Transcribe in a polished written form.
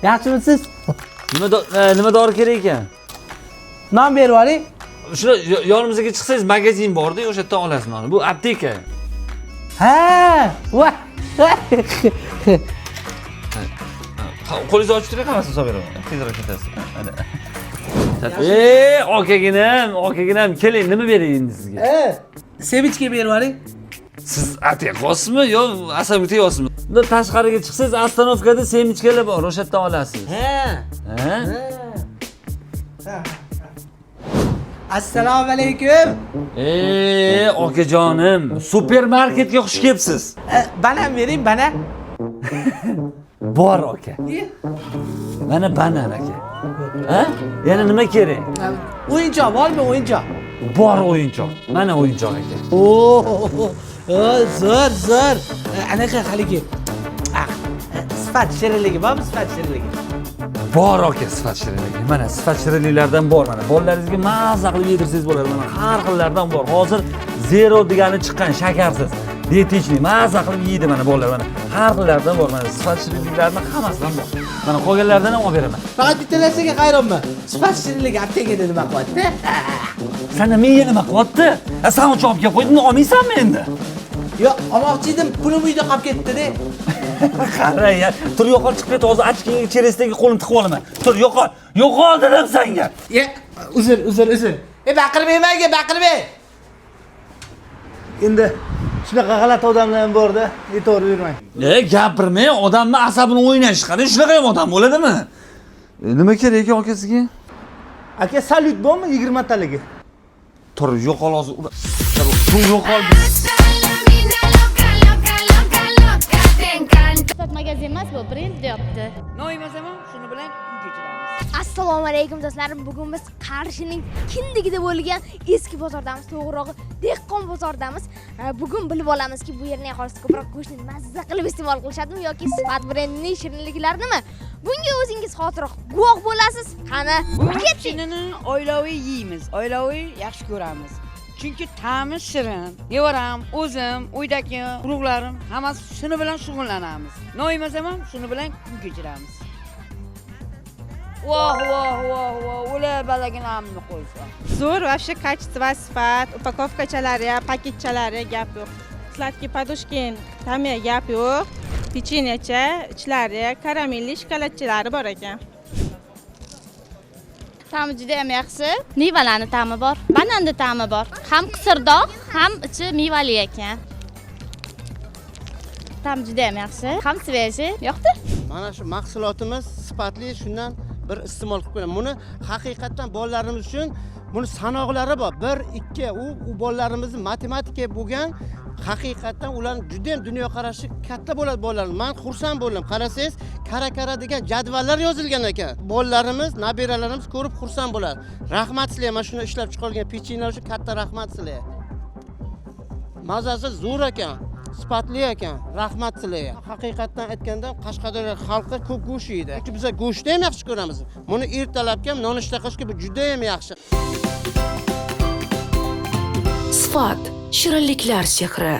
Yaxshimisiz? Nima dori kerak ekan? Non berib yuboring. Shuni yonimizga chiqsangiz magazin borda, o'sha yerdan olasiz nonni. Bu apteka. Ha, va. Qo'lingizni ochib turing, hammasini solib beraman. Tezroq ketasiz. Mana. Okaginam, okaginam, keling, nima beray endi sizga? Семечка berib yuboring. Siz atiqosizmi yo asabga tegyapsizmi? Bundan tashqariga chiqsangiz остановка da семечка lar bor, o'sha yerdan olasiz. Ha. Ha? Assalomu alaykum. Okajonim, supermarketga xush kelibsiz. Banan bering, banan. Bor aka. Mana banan aka. Ha? Yana nima kerak? O'yinchoq bormi, o'yinchoq? Bor o'yinchoq. Mana o'yinchoq aka. Oo, zo'r, zo'r. Anaqa haligi. Sifat shirinligi bormi, sifat shirinligi? Bor aka sifat shirinligi. Mana sifat shirinliklardan bor mana. Bolalaringizga mazza qilib yedirsangiz bo'ladi. Mana har xillardan bor. Hozir zero degani chiqqan, shakarsiz. Диетичный, mazza qilib yeydi mana bolalar mana. Har xillardan bor mana sifat shirinliklarni hammasidan bor. Mana qolganlardan ham olib beraman. Faqat bitta narsaga hayronman. Sifat shirinligi aptekada nima qilyapti? Sanda menga nima qilyapti? San uchun olib kelib qo'ydim, olmaysanmi endi? Yo'q, olmoqchi edim, pulim uyda qolib ketdi-da. Qara ya, tur yo'qol, chiqib ket, hozir ochkingga cherestagi qo'lim tiqib olaman. Tur yo'qol, yo'qol dedim senga. Ye, uzr, uzr, uzr. Baqirmang menga, baqirmang. Endi shunaqa g'alati odamlar ham borda, e'tibor bermang. Gapirmang, odamni asabini o'ynash, qani shunaqa ham odam bo'ladimi? Nima kerak ekan aka sizga? Aka, salyut bormi 20 taligi? Tur yo'qol hozir. Tur yo'qol. Sifat magazin emas, bu brend deyapti. Noymasam shuni bilan kun kechiramiz. Assalomu alaykum do'stlarim. Bugun biz Qarshining kindigida bo'lgan eski bozordamiz, to'g'rirog'i dehqon bozordamiz. Bugun bilib olamizki, bu yerning aholisi ko'proq go'shtni mazza qilib iste'mol qilishadimi yoki sifat brendining shirinliklarinimi? Bunga o'zingiz hoziroq guvoh bo'lasiz. Qani, ketdik. Shinini oilaviy yeymiz, oilaviy yaxshi ko'ramiz. Chunki ta'mi shirin. Nevaram, o'zim, uydagi urug'larim hammasi shuni bilan shug'ullanamiz. Noymasam ham shuni bilan kun kechiramiz. Voh, voh, voh, voh, ular balaginamni qo'ysa. Zo'r, вообще качество, sifat, упаковка chalari, paketchalari gap yo'q. Сладкий подушкин ta'miga gap yo'q. Pechenyecha, ichlari karamelli shokoladchalari bor ekan. Ta'mi juda ham yaxshi. Mevalarni ta'mi bor, bananni ta'mi bor. Ham qisirdoq, ham ichi mevali ekan. Ta'mi juda ham yaxshi, ham свежий, yoqdi. Mana shu mahsulotimiz sifatli, shundan bir iste'mol qilib ko'raman. Buni haqiqatdan bolalarimiz uchun buni sanoqlari bor. 1, 2, u bolalarimizni matematika bo'lgan haqiqatdan ularning juda ham dunyoqarashi katta bo'ladi bolalar. Men xursand bo'ldim. Qarasangiz, kara-kara degan jadvallar yozilgan ekan. Bolalarimiz, nabiralarimiz ko'rib xursand bo'ladi. Rahmat sizlarga, mana shuni ishlab chiqargan pechenyelar uchun katta rahmat sizlarga. Mazasi zo'r ekan, sifatli ekan. Rahmat sizlarga. Haqiqatdan aytganda Qashqadaryo xalqi ko'p go'sht yeydi. Chunki biz go'shtni ham yaxshi ko'ramiz. Buni ertalabki ham nonushta qilishga bu juda ham yaxshi. Sifat shirinliklar sehri.